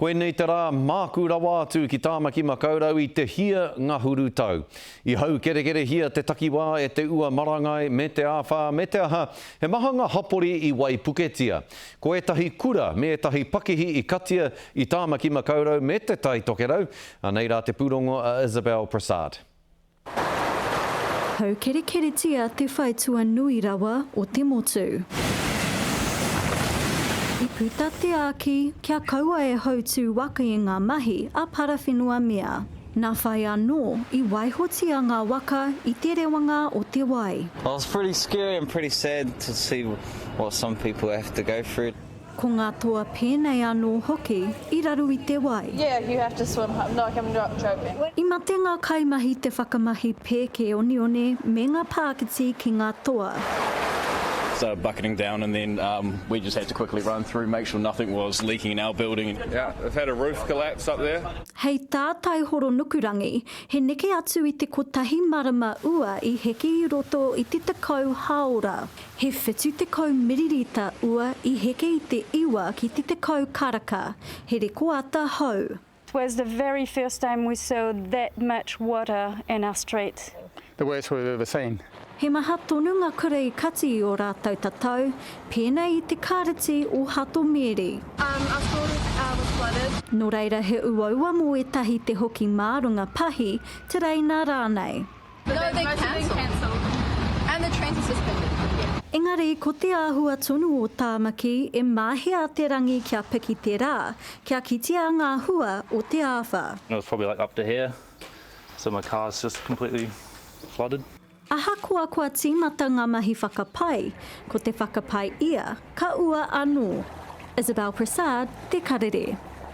Koinei te rā māku rawa atu ki Tāmaki Makaurau i te hia ngahuru tau. I haukerekerehia te takiwā e te ua marangai me te āwhā me te aha, he maha ngā hapori i waipuketia. Ko ētahi kura me ētahi pakihi i katia i Tāmaki Makaurau me Te Tai Tokerau. Anei rā te pūrongo a Isabel Prasad. Haukerekeretia te whaitua nui rawa o te motu. I puta te āki kia kaua e hautū waka i ngā mahi a Parawhenuamea. Nā whai anō i waihotia ngā waka i te rewanga o te wai. It was pretty scary and pretty sad to see what some people have to go through. Ko ngā toa pēnei anō hoki i raru i te wai. Yeah, you have to swim home, like I'm not joking. I mate ngā kaimahi te whakamahi pēke oneone me ngā pākiti ki ngā toa. Started bucketing down and then we just had to quickly run through, make sure nothing was leaking in our building. Yeah, they've had a roof collapse up there. Hei tā Taihoro Nukurangi, he neke atu i te kotahi marama ua i heke i roto i te 10 hāora. He 70 miririta ua i heke i te iwa ki te 10 karaka, he rekoata hou. It was the very first time we saw that much water in our street. The worst we've ever seen. He maha tonu nga kura i kati i o ratou tatau, penei i te Kariti o Hato Meri. Um, our school was flooded. No reira he uaua mo etahi te hoki ma runga pahi, tereina ranei. No, they cancelled. And the trains are suspended. Engari ko te āhua tonu o Tāmaki e mahea te rangi kia piki te rā, kia kitea ngā hua o te āwha. It was probably like up to here, so my car's just completely flooded. Ahakoa kua tīmata ngā mahi whakapai, ko te whakapai ia, ka ua anō. Isabel Prasad, Te Karere.